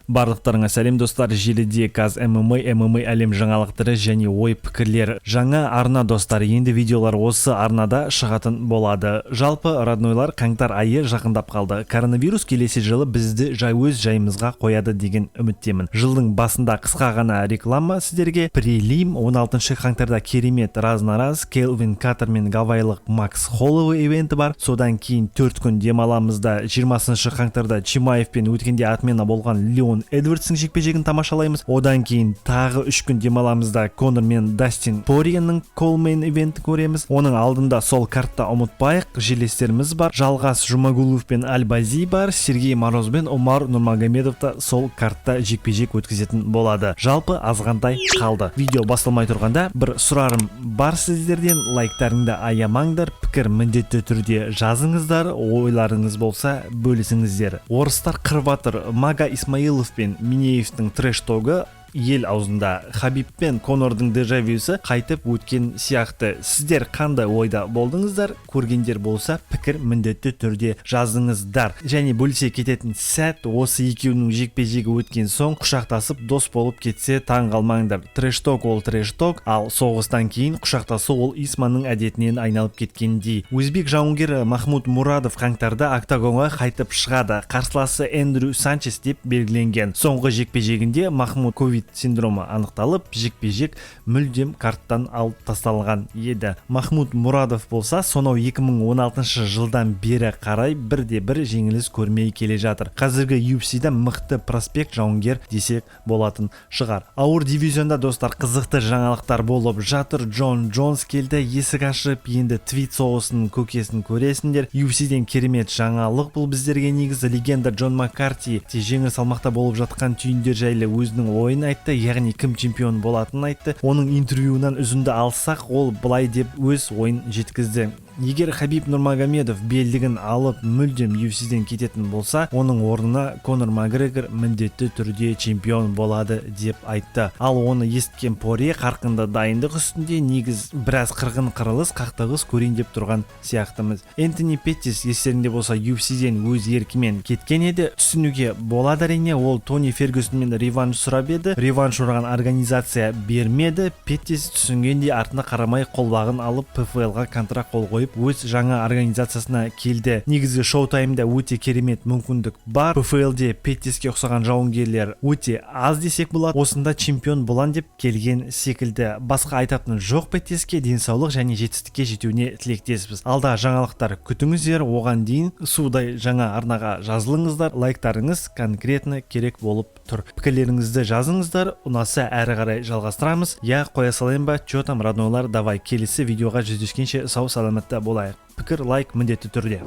Барлықтарыңа сәлем, достар! Желіде Каз ММА, ММА әлем жаңалықтары және ой пікірлер. Жаңа арна, достар, енді видеолар осы арнада шығатын болады. Жалпы, роднойлар, қаңтар айы жақындап қалды. Коронавирус келесі жылы бізді жай өз жайымызға қояды деген үміттемін. Жылдың басында қысқа ғана реклама сіздерге. Прелим 16 қаңтарда керемет раз на раз Келвин Каттер мен гавайлық Макс Холлоуэй ивенті бар. Содан кейін 4 күн демаламыз да, 20 қаңтарда Чимаев пен өткенде отмена болған Леон Эдвардстың жекпе-жегін тамашалаймыз. Одан кейін тағы 3 күн демаламыз да, Конор мен Дастин Порьенің co-main ивентін көреміз. Оның алдында сол картта, ұмытпайық, жерлестеріміз бар: Жалғас Жұмагулов пен Альбази бар, Сергей Мороз бен Умар Нурмагомедов та сол картта жекпе-жек өткізетін болады. Жалпы, азғантай қалды. Видео басталмай тұрғанда бір сұрарым бар сіздерден: лайктарыңды аямаңдар, пікір міндетті түрде жазыңыздар, ойларыңыз болса, бөлісіңіздер. Орыстар қырып жатыр. Мага Исмаилов пен Минеевтің трэш-тогы ел аузында. Хабиб пен Конордың дежавюсі қайтып өткен сияқты. Сіздер қандай ойда болдыңыздар? Көргендер болса, пікір міндетті түрде жазыңыздар. Және бөлісе кететін сәт: осы екеуінің жекпе-жегі өткен соң құшақтасып, дос болып кетсе, таң қалмаңдар. Трэш-ток ол трэш-ток, ал соғыстан кейін құшақтасу ол Исманның әдетінен айналып кеткендей. Өзбек жауынгері Махмуд Мурадов қаңтарда октагонға қайтып шығады. Қарсыласы Эндрю Санчес деп белгіленген. Соңғы жекпе-жегінде Махмуд ковид синдромы анықталып, жекпе-жек мүлдем карттан алып тасталған еді. Махмуд Мурадов болса, сонау 2016 жылдан бері қарай бірде бір жеңіліс көрмей келе жатыр. Қазіргі UFC-да мықты проспект жауынгер десек болатын шығар. Ауыр дивизионда, достар, қызықты жаңалықтар болып жатыр. Джон Джонс келді есік ашып, енді твит соғысының көкесін көресіңдер. UFC-ден керемет жаңалық бұл біздерге негізі. Легенда Джон Маккарти жеңіл салмақта болып жатқан түйіндер жайлы өзінің ойын айтты, яғни кім чемпион болатынын айтты. Оның интервьюынан үзінді алсақ, ол былай деп өз ойын жеткізді: егер Хабиб Нурмагомедов белдігін алып, мүлдем UFC-ден кететін болса, оның орнына Конор Макгрегор міндетті түрде чемпион болады деп айтты. Ал оны естіген Порье қарқынды дайындық үстінде. Негіз біраз қырғын қырылыс, қақтығыс көрейін деп тұрған сияқтымыз. Энтони Петтис, естеріңде болса, UFC-ден өз еркімен кеткен еді. Түсінуге болады, әрине. Ол Тони Фергюсонмен реванш сұрап еді, реванш сұраған организация бермеді. Петтис түсінгендей, артына қарамай қолбағын алып, PFL-ға контракт қол қойып, өз жаңа организациясына келді. Негізі Шоутаймда өте керемет мүмкіндік бар. PFL-де Петтиске ұқсаған жауынгерлер өте аз десек болады. Осында чемпион болан деп келген секілді. Басқа айтатын жоқ. Петтиске денсаулық және жетістікке жетуіне тілектеспіз. Алда жаңалықтар күтіңіздер. Оған дейін судай жаңа арнаға жазылыңыздар. Лайктарыңыз конкретно керек болып тұр. Пікірлеріңізді жазыңыздар, ұнаса, әрі қарай жалғастырамыз. Я қоя салайын ба? Че там, роднойлар? Давай, келесі видеоға жүздескенше сау саламатта болайық. Пікір, лайк міндетті түрде.